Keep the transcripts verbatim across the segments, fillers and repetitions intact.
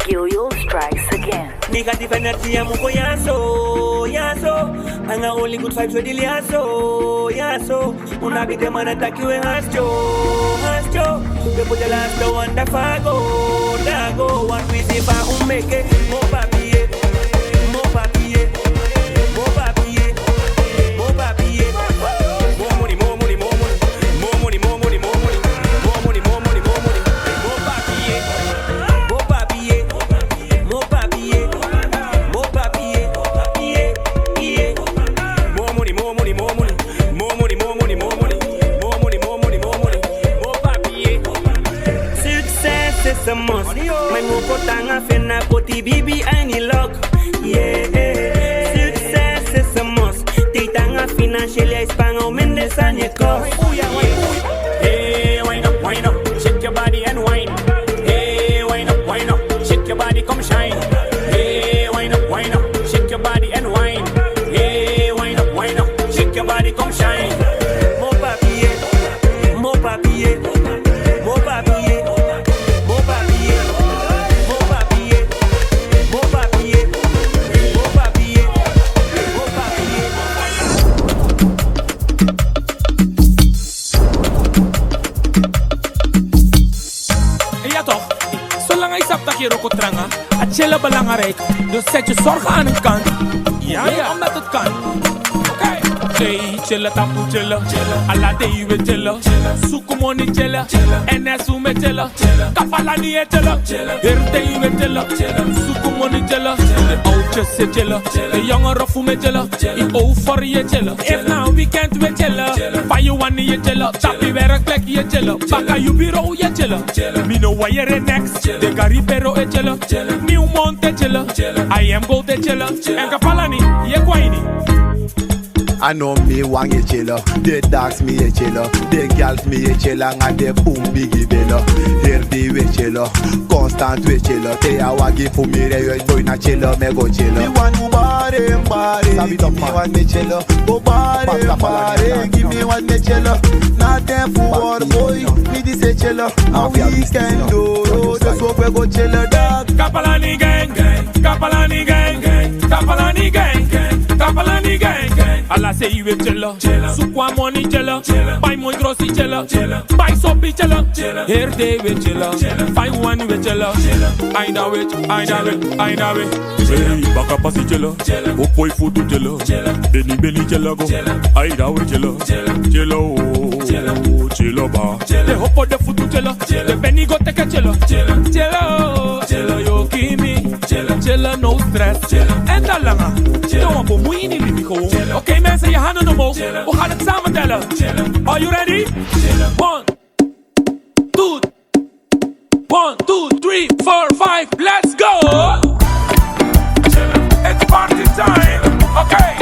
Yo-Yo strikes again. Negatief energy a muko yaso, yaso. Anga only good vibes we dili yaso, yaso. Una bite mana taki we hastyo, hastyo. We put the last one da fago, dago. One we see fa umeke. Mo papiye, mo papiye, mo papiye, mo papiye. Mo money, mo money, mo money. Mo money, mo money, mo money. Mo money, mo money, mo money. Mo papiye, mo papiye. Mo papiye, mo papiye, iye, iye. Mo money, mo money, mo money. Mo money, mo money, mo money. Mo money, mo money, mo money. Mo papiye. Success is a must. My moko tanga fena poti bibi aini luck. Yeah, success is a must. Te tanga financiële spanga o mende sanye kos. Hey, wind up, wind up, shake your body and wine. Hey, wind up, wind up, shake your body, come shine. Hey, wind up, wind up, shake your body and wine. Hey, wind up, wind up, shake your body, come shine. Mo papiye, mo papiye, mo papiye, mo papiye, mo papiye, mo papiye, mo papiye, mo papiye. Ja toch, zolang yu sabi taki yu wroko tranga, a chillen belangrijk. Dus zet je zorgen aan de kant. Ja, ja, omdat het kan. Oké. Hey, chillen, tapu chillen. Ala dei we chillen. Suku moni chillen. N S U me chillen. Kapalani e chillen. Heri dei we chillen. Suku moni chillen. De oudjes e chillen. De jongeren fu me chillen. Yu over yu e chillen. Efu na weekend we chillen. Fa yu wani yu e chillen. Tapu werkplek yu e chillen. Baka yu bureau yu e chillen. Mi no wani yere neks. De gari pero e chillen. New Month e chillen. I am Gold e chillen. En Kapalani, yu e go a ini. A no mi wan e chillen. De dags mi e chillen. De girls mi e chillen. Anga de bun bigi bellen. Heri dei we chillen. Constant we chillen. Te a wagi fu mi rei, we go na chillen, mi go chillen. Mi wan u bare, bare. Sabi toch, man. Mi wan mi chillen. Go bare, bare. Gi mi wan mi chillen. Na ten fu work, boy. Mi disi e chillen. A weekend, do, do, so we go chillen, dog. Kapalani gang, gang. Kapalani gang, gang. Kapalani gang, gang. Kapalani gang, gang. Ala sei we chillen. Suku a moni chillen. Bai moi grosi chillen. Bai sopi chillen. Heri dei we chillen. Fa yu wani we chillen. Aida we, aida we, aida we. Hey, baka pasi chillen. Opoi futu chillen. Beni beni chillen go. Aida we chillen. Chillen o. Chillen ba. De hopo de futu chillen. De beni go teke chillen. Chillen o. Chillen yu o gi mi. Chillen, no stress. En dan langa. Chillen, wan bun muini libi gewoon. Oké mensen, je handen omhoog. We gaan het samen tellen. Are you ready? One, two, one, two, three, four, five. Let's go! It's party time. Okay.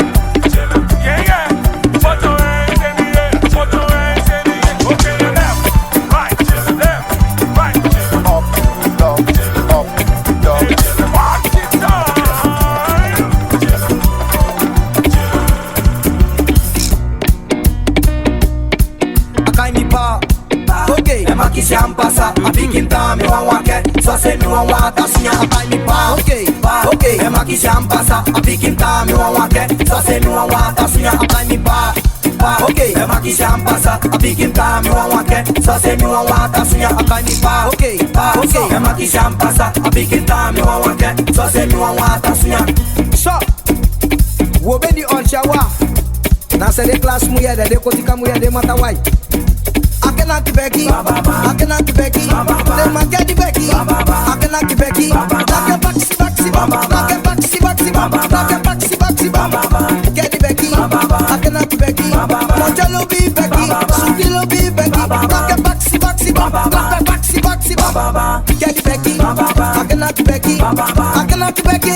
Yeah, yeah. Put your hands in the air. Put your hands in the air. Okay, left, right, left, right. Up, down, up, down. Party time. A kai mi pa. Okay. E makisi an pasa, a pikin tan mi wan wake. So se mi wan wata sunya a kai mi pa. Okay. Pa. Okay. E makisi an pasa, a pikin tan mi wan wake. So se mi wan wata sunya a kai mi pa. Pa. Okay. E makisi an pasa, a pikin tan mi wan wake. So se mi wan wata sunya a kai mi pa. Okay. Pa. Okay. E makisi an pasa, a pikin tan mi wan wake. So se mi wan wata sunya. So, wo ben di on chawa. Na se de klas muya de, de kotika muya de mata wai. Ake na kibeki, ake na kibeki, de man kedi beki. Ake na kibeki, ake baksi baksi bam, ake baksi baksi bam, ake baksi baksi bam. Kedi beki, ake na kibeki, mojo lobi beki, suti lobi beki. Ake baksi baksi bam, ake baksi baksi bam. Kedi beki, ake na kibeki, ake na kibeki,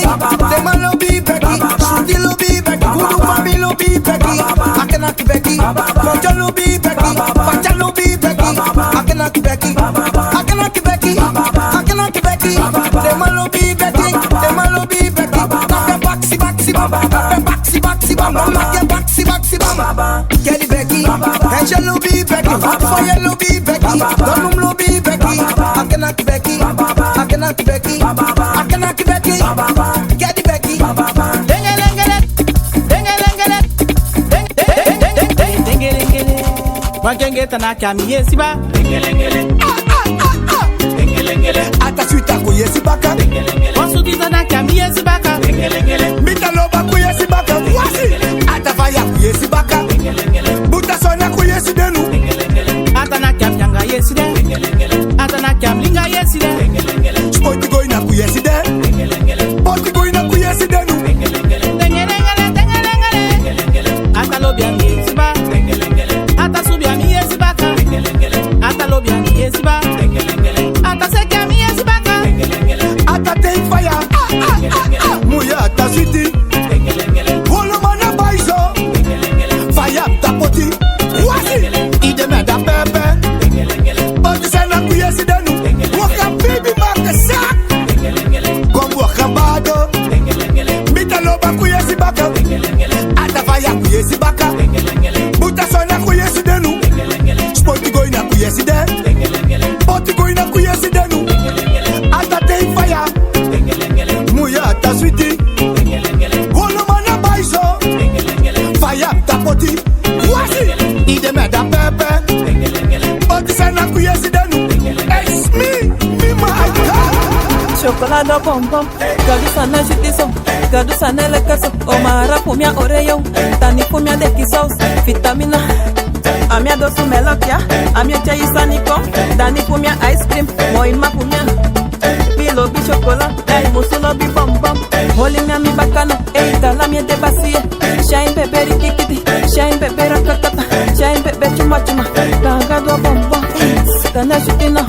de man lobi beki, suti lobi beki, kudu fami lobi beki. Ake na kibeki, kojo lobi beki, pacha lobi beki. Ake na kibeki, ake na kibeki, ake na kibeki, de man lobi beki, de man lobi beki. Ake baksi baksi bam, ake baksi baksi bam, ake baksi baksi bam. Kedi beki, henche lobi beki, foye lobi beki, donum lobi beki. Ake na kibeki, ake na kibeki, Geta na kia mi yesi ba. Ata switi a kon yesi baka. Wasu di ta na kia mi yesi baka. Mita loba kon yesi baka. Wasi. Ata faya kon yesi baka. Buta sona kon yesi denu. Ata na kia mi yanga yesi de. Ata na kia mi linga yesi de. Spoti go ina kon yesi de. Poti go ina kon yesi denu. Tengelengele, tengelengele. Ata lobi a mi yesi ba. Ata subi a mi yesi baka. Ata lobi a mi yesi ba. Ata seki a mi yesi baka. Ata tei faya. Muya ata switi. Wolo mana baiso. Faya ata poti. Wasi. Ide mi a da pepe. Oti sena kon yesi denu. Waka bibi make sak. Kon waka bado. Mita loba kon yesi baka. Ata faya kon yesi baka. Buta sona kon yesi denu. Spoti go ina kon yesi de. Poti go ina kon yesi denu. Ata tei faya. Muya ata switi. Wolo mana baiso. Faya ata poti. Wasi. Ide mi a da pepe. Oti sena kon yesi denu. It's me. Mi ma aita. Chocolate bonbon. Gadu san e switi so, Gadu san e lekker so. O mara fu mi a Oreo, dani fu mi a deki saus. Vitamina, a mi a dosu melk ya. A mi e tyai sani kon, dani fu mi a ice cream. Moi ma fu mi a, mi lobi chocola, ei, musu lobi bonbon. Holi mi a mi baka no, ei, dala mi e de basi e. Shine bebe rikikiti, shine bebe rakakata, shine bebe chuma chuma. Ganga do bonbon, ei, tan e switi no.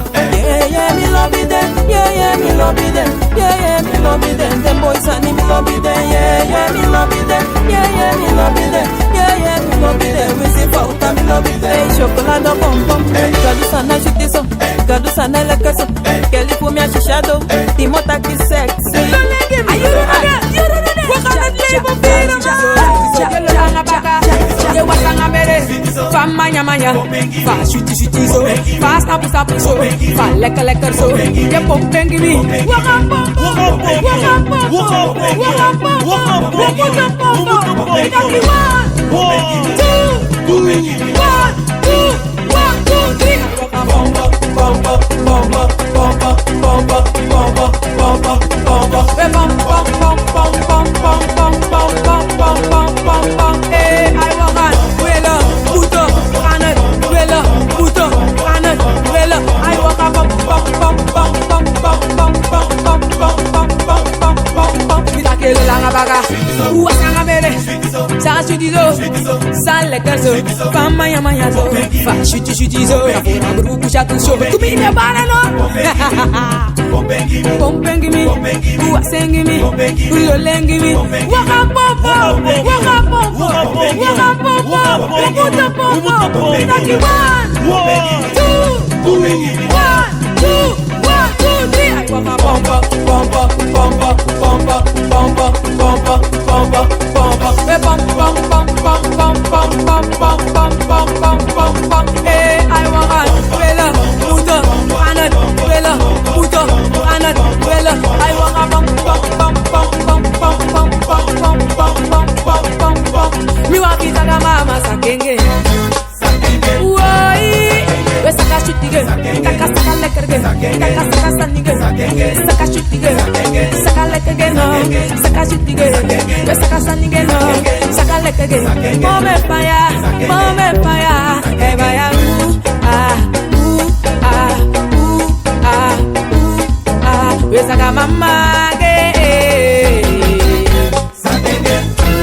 Yeah, yeah, mi lobi den. Yeah, yeah, mi lobi den. Yeah, yeah, mi lobi den. Den boys ani mi lobi den. Yeah, yeah, mi lobi den. Yeah, yeah, mi lobi den. Yeah, yeah, mi lobi den. Wi si fauta mi lobi den. Hey, chocolate bonbon. Gadu san e switi so. Gadu san e lekker so. Geli fu mi a shisha do. Di mi o taki sexy. Ayo, ayo, ayo. Fa manya manya, fa switi switi so, fa sapu sapu so, fa lekker lekker so. Ye pompengi mi. Waka pompo, waka pompo, waka pompo, waka pompo. Taki one, two, one, two, one, two, three. Sa switi so, sa lekker so, fa manya manya so, fa switi switi so, na fu na bruku shatu so. Tumi ne bara no. Pompengi mi, uwasengi mi, ulolengi mi. Waka pompo, waka pompo, waka pompo, waka pompo. Taki one, two, one, two. One, two, three. Ay, waka bumper, bumper, bumper. Eh, bum, bum, bum. Eh, ay, waka, wela, muto, anet, wela, muto, anet, wela. Ay, waka bum, bum, bum. Mi wan fu saka mama sakenge. Woi, we saka switi ge, saka saka lekker ge, saka saka sani ge, saka switi ge, saka lekker ge no, saka switi ge, we saka sani ge no, saka lekker ge. Mome faya, mome faya, e faya, ooh, ah, ooh, ah, ooh, ah, ooh, ah. We saka mama ge, eh.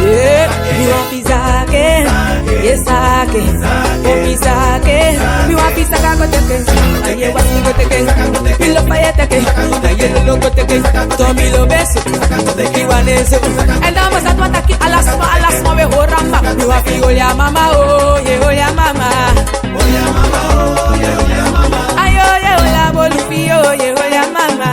Eh, mi wan fu saka, ye saka, wan fu saka, mi wan fu saka go teke, aye wasi go teke, mi lo faya teke, aye lo lo go teke, to mi lo beso, mi wan eso. En dan mi sa taki ala sma, ala sma we hori a mama, mi wan fu hori a mama, oh, ye hori a mama. Ayo, ye hori a bolufi, oh, ye hori a mama.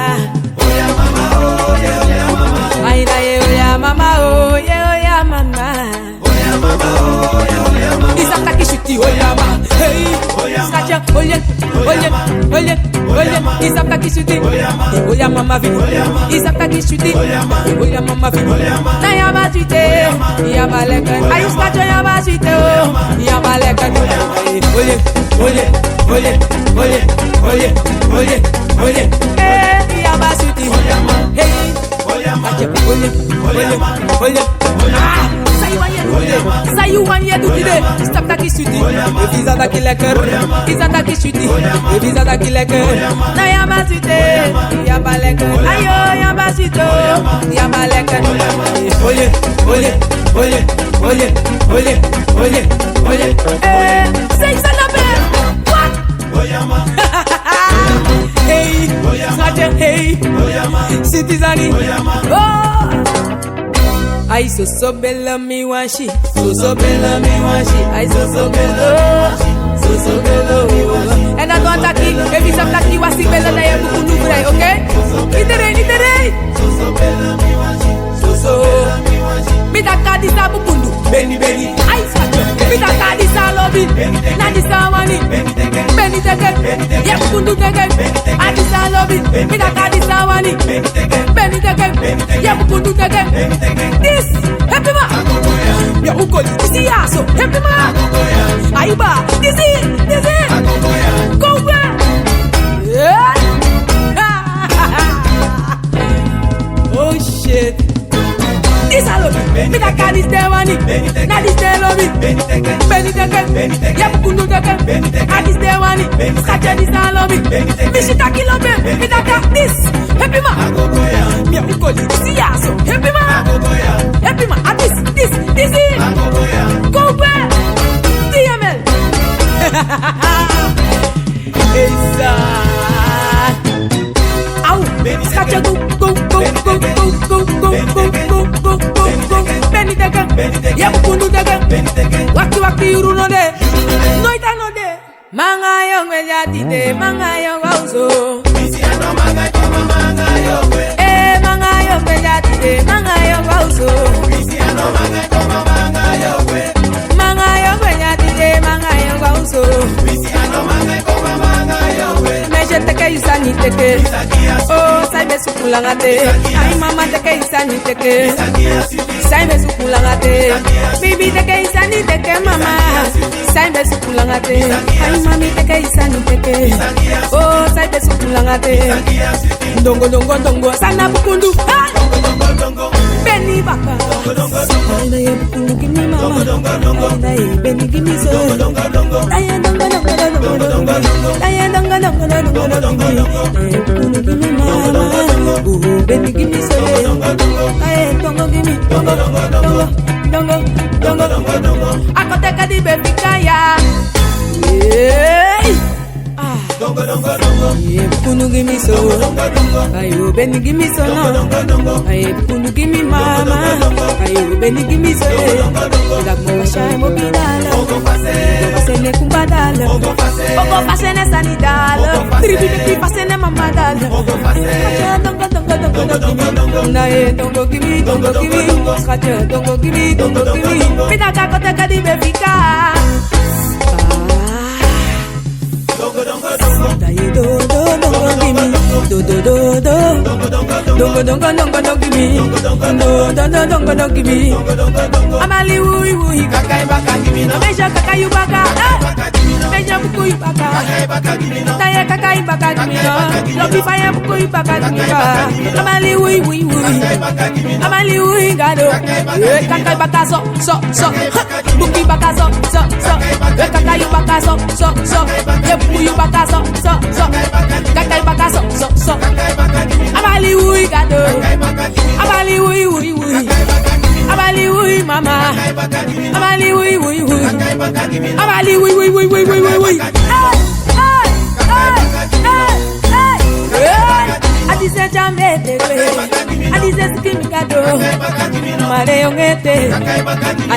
Aida ye oya mama, oh, ye oya mama. Isa taki switi oya ma, hey. Skacha, oye, oye, oye, Oye, i sabi taki switi. Oye, mama fini. I sabi taki switi. Oye, mama fini. Na yaba switi. Yaba leki. Ayi, schatje, yaba switi o. Yaba leki. Oye, oye, oye. Eh, yaba switi. Hey. Oye, oye, oye. Ah, san yu wani yu du tide? San yu wani yu du tide? Sabi taki switi. Efu i sabi taki leki. I sabi taki switi. Efu i sabi taki leki. Na yaba switi. Yaba leki. Ayo, yaba switi o. Yaba leki. Oye, oye, oye. Eh, san yu sa lobi? What? Hey, schatje, hey. Switi sani. Oh. Ai, soso belo mi wani si. Soso belo mi wani si. Ai, soso belo. Soso belo mi wani si. Èn a no taki, efu i sabi taki wasi belo na yu e bukundu fri, okay? Iedereen, iedereen. Soso. Mi taki a disi a bukundu. Beni, beni. Ai, schatje. Mi taki a disi a lobi. Na disi a wani. Beni teke. Yu e bukundu teke. A disi a lobi. Mi taki a disi a wani. Beni teke. Yu e bukundu teke. Disi. Hepi ma. Yu e ukoli. Disi ya so. Hepi ma. Aiba. Disi. Disi. Go away. Yeah. Oh shit. Disi a lobi. Mi taki a disi den wani. Na disi den lobi. Beni teke. Yu e bukundu teke. A disi den wani. Schatje, disi a lobi. Mi si taki lobi. Mi taki a disi. Hepi ma. Mi e ukoli. Disi ya so. Hepi ma. Hepi ma. A disi, disi, disi. Go away. D M L. Eisa. Au, schatje, go, go, go. Beni teke, yu e bukundu teke. Wakti, wakti, yuru no de. Noiti a no de. Manga yongwe ya tide, manga yongwe uso. Eh, manga yongwe ya tide, manga yongwe uso. Manga yongwe ya tide, manga yongwe uso. Meisje, teke yu sani teke. Oh, san yu be suku langa te. Ai, mama, teke yu sani teke. San yu be suku langa te. Baby, teke yu sani teke, mama. San yu be suku langa te. Ai, mami, teke yu sani teke. Oh, san yu be suku langa te. Dongo, dongo, dongo. San na bukundu. Ah! Beni baka. Ai, na yu e bukundu gi mi, mama. Ai, na yu e beni gi mi so. Ai, dongo, dongo, dongo, dongo. Ai, dongo, dongo, dongo, dongo, dongo. Ai, bukundu gi mi, mama. Oh, beni gi mi so. Ai, dongo gi mi. Dongo, dongo, dongo, dongo, dongo. A kon teki di be fika ya. Hey! Ah. Yu e bukundu gi mi so. Ayo, beni gi mi so no. Ayo, bukundu gi mi mama. Ayo, beni gi mi so. Dak mo basha mo bi dala. Ogo fase ne kumba dala. Ogo fase ne sani dala. Tribi de pi fase ne mama dala. Dongo, dongo, dongo, dongo, dongo. Na e dongo gi mi, dongo gi mi. Schatje, dongo gi mi, dongo gi mi. Mi na ka kon teki di be fika. Ah. Santa ye do, do, dongo gi mi. Do, do, do, do. Dongo, dongo, dongo, dongo gi mi. Do, do, do, dongo, dongo gi mi. Amali wui, wui. Kaka yu baka gi mi no. Meisje, kaka yu baka. Eh. Meisje, buku yu baka. Kaka yu baka gi mi no. Taye, kaka yu baka gi mi no. Lobi, faye, buku yu baka gi mi no. Amali wui, wui, wui. Amali wui, gado. Eh, kaka yu baka so, so, so. Buku yu baka so, so, so. Eh, kaka yu baka so, so, so. Eh, buku yu baka so, so, so. Kaka yu baka so, so, so. Amali wui, gado. Amali wui, wui, wui. Amali wui, mama. Amali wui, wui, wui. Amali wui, wui, wui. Hey, hey, hey, hey, hey. Hey. A disi e jambe te kwe. A disi e siki mi gado. Mare yongete. A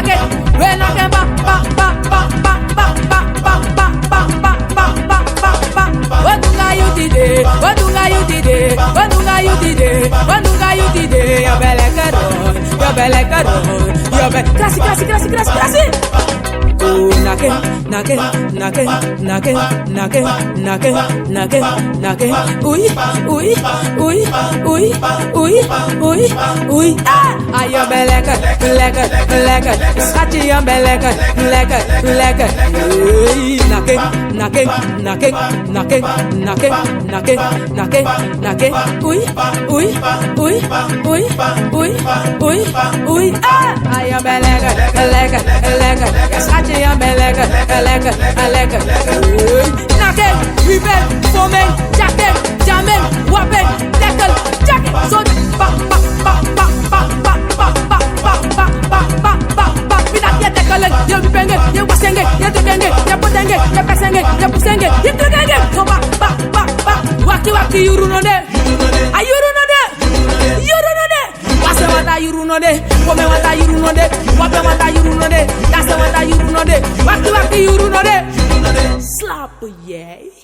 naki en, we naki en, pa, pa, pa. Odunga yu tide, odunga yu tide, odunga yu tide, odunga yu tide. Yu ben lekker, yu ben lekker, yu ben. Krasi, krasi, krasi, krasi, krasi. O, naki en, naki en, naki en, naki en, naki en, naki en, naki en, naki en. Ui, ui, ui, ui, ui, ui, ui. Ah! Ayo ben lekker, lekker, lekker. Schatje, yu ben lekker, lekker, lekker. Ui, naki en, naki en, naki en, naki en, naki en, naki en, naki en, naki en. Ui, ui, ui, ui, ui, ui, ui. Ah! Ayo ben lekker, lekker, lekker. Schatje, yu ben lekker, lekker, lekker. Ui, naki en, wibi en, fomi en, tyaki en, tyami en, wapi en, teki en. Tyaki en. So, pa, pa, pa. Mi taki yu e teki en, yu e wibi en, yu e wasi en, yu e teki en, yu e poti en, yu e pesi en, yu e pusu en, yu e teki en. So, pa, pa, pa, pa. Wakti, wakti, yuru no de. A yuru no de. Yuru no de. Wasi wata, yuru no de. Fomi wata, yuru no de. Wapi wata, yuru no de. Dansi wata, yuru no de. Wakti, wakti, yuru no de. Slaap, yei.